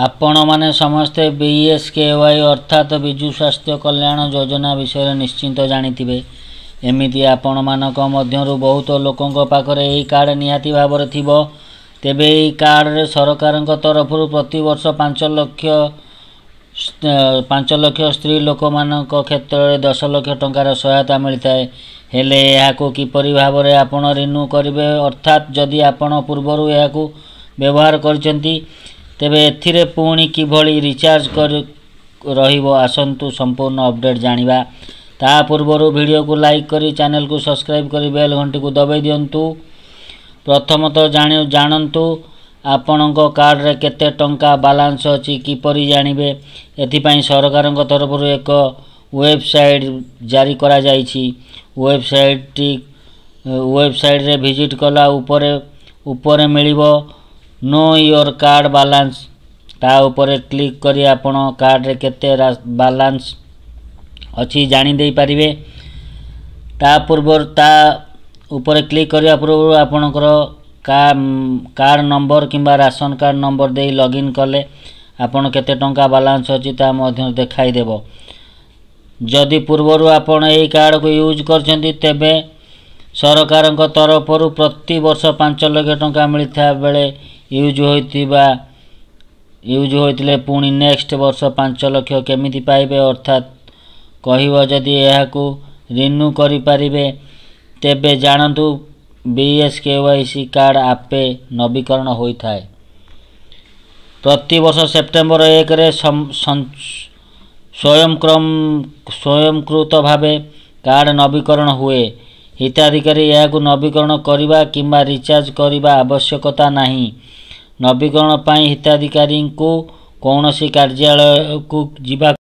ଆପଣମାନେ ସମସ୍ତେ ବିଏସ୍କେୱାଇ ଅର୍ଥାତ୍ ବିଜୁ ସ୍ୱାସ୍ଥ୍ୟ କଲ୍ୟାଣ ଯୋଜନା ବିଷୟରେ ନିଶ୍ଚିତ ଜାଣିଥିବେ। ଏମିତି ଆପଣମାନଙ୍କ ମଧ୍ୟରୁ ବହୁତ ଲୋକଙ୍କ ପାଖରେ ଏହି କାର୍ଡ଼ ନିହାତି ଭାବରେ ଥିବ। ତେବେ ଏହି କାର୍ଡ଼ରେ ସରକାରଙ୍କ ତରଫରୁ ପ୍ରତିବର୍ଷ 5 ଲକ୍ଷ, ସ୍ତ୍ରୀ ଲୋକମାନଙ୍କ କ୍ଷେତ୍ରରେ 10 ଲକ୍ଷ ଟଙ୍କାର ସହାୟତା ମିଳିଥାଏ। ହେଲେ ଏହାକୁ କିପରି ଭାବରେ ଆପଣ ରିନ୍ୟୁ କରିବେ, ଅର୍ଥାତ୍ ଯଦି ଆପଣ ପୂର୍ବରୁ ଏହାକୁ ବ୍ୟବହାର କରିଛନ୍ତି, ତେବେ ଏଥିରେ ପୁଣି କିଭଳି ରିଚାର୍ଜ କରି ରହିବ, ଆସନ୍ତୁ ସମ୍ପୂର୍ଣ୍ଣ ଅପଡ଼େଟ୍ ଜାଣିବା। ତା ପୂର୍ବରୁ ଭିଡ଼ିଓକୁ ଲାଇକ୍ କରି, ଚ୍ୟାନେଲକୁ ସବସ୍କ୍ରାଇବ୍ କରି ବେଲ୍ ଘଣ୍ଟିକୁ ଦବାଇ ଦିଅନ୍ତୁ। ପ୍ରଥମତଃ ଜାଣନ୍ତୁ ଆପଣଙ୍କ କାର୍ଡ଼ରେ କେତେ ଟଙ୍କା ବାଲାନ୍ସ ଅଛି କିପରି ଜାଣିବେ। ଏଥିପାଇଁ ସରକାରଙ୍କ ତରଫରୁ ଏକ ୱେବସାଇଟ୍ ଜାରି କରାଯାଇଛି। ୱେବସାଇଟ୍ରେ ଭିଜିଟ୍ କଲା ଉପରେ ମିଳିବ ନୋ your card balance. ତା ଉପରେ କ୍ଲିକ୍ କରି ଆପଣ କାର୍ଡ଼ରେ କେତେ ବାଲାନ୍ସ ଅଛି ଜାଣି ଦେଇପାରିବେ। ତା ପୂର୍ବରୁ, ତା ଉପରେ କ୍ଲିକ୍ କରିବା ପୂର୍ବରୁ ଆପଣଙ୍କର କାର୍ଡ଼ ନମ୍ବର କିମ୍ବା ରାସନ କାର୍ଡ଼ ନମ୍ବର ଦେଇ ଲଗ୍ଇନ୍ କଲେ ଆପଣ କେତେ ଟଙ୍କା ବାଲାନ୍ସ ଅଛି ତା ମଧ୍ୟ ଦେଖାଇଦେବ। ଯଦି ପୂର୍ବରୁ ଆପଣ ଏହି କାର୍ଡ଼କୁ ୟୁଜ୍ କରିଛନ୍ତି, ତେବେ ସରକାରଙ୍କ ତରଫରୁ ପ୍ରତିବର୍ଷ 5 ଲକ୍ଷ ଟଙ୍କା ମିଳିଥିବା ବେଳେ ୟୁଜ୍ ହୋଇଥିଲେ ପୁଣି ନେକ୍ସଟ ବର୍ଷ 5 ଲକ୍ଷ କେମିତି ପାଇବେ? ଅର୍ଥାତ୍ କହିବ ଯଦି ଏହାକୁ ରିନ୍ୟୁ କରିପାରିବେ, ତେବେ ଜାଣନ୍ତୁ ବିଏସ୍କେୱାଇ କାର୍ଡ଼ ଆପେ ନବୀକରଣ ହୋଇଥାଏ। ପ୍ରତିବର୍ଷ ସେପ୍ଟେମ୍ବର 1ରେ ସ୍ୱୟଂକୃତ ଭାବେ କାର୍ଡ଼ ନବୀକରଣ ହୁଏ। ହିତାଧିକାରୀ ଏହାକୁ ନବୀକରଣ କରିବା କିମ୍ବା ରିଚାର୍ଜ କରିବା ଆବଶ୍ୟକତା ନାହିଁ। ନବୀକରଣ ପାଇଁ ହିତାଧିକାରୀଙ୍କୁ କୌଣସି କାର୍ଯ୍ୟାଳୟକୁ ଯିବାକୁ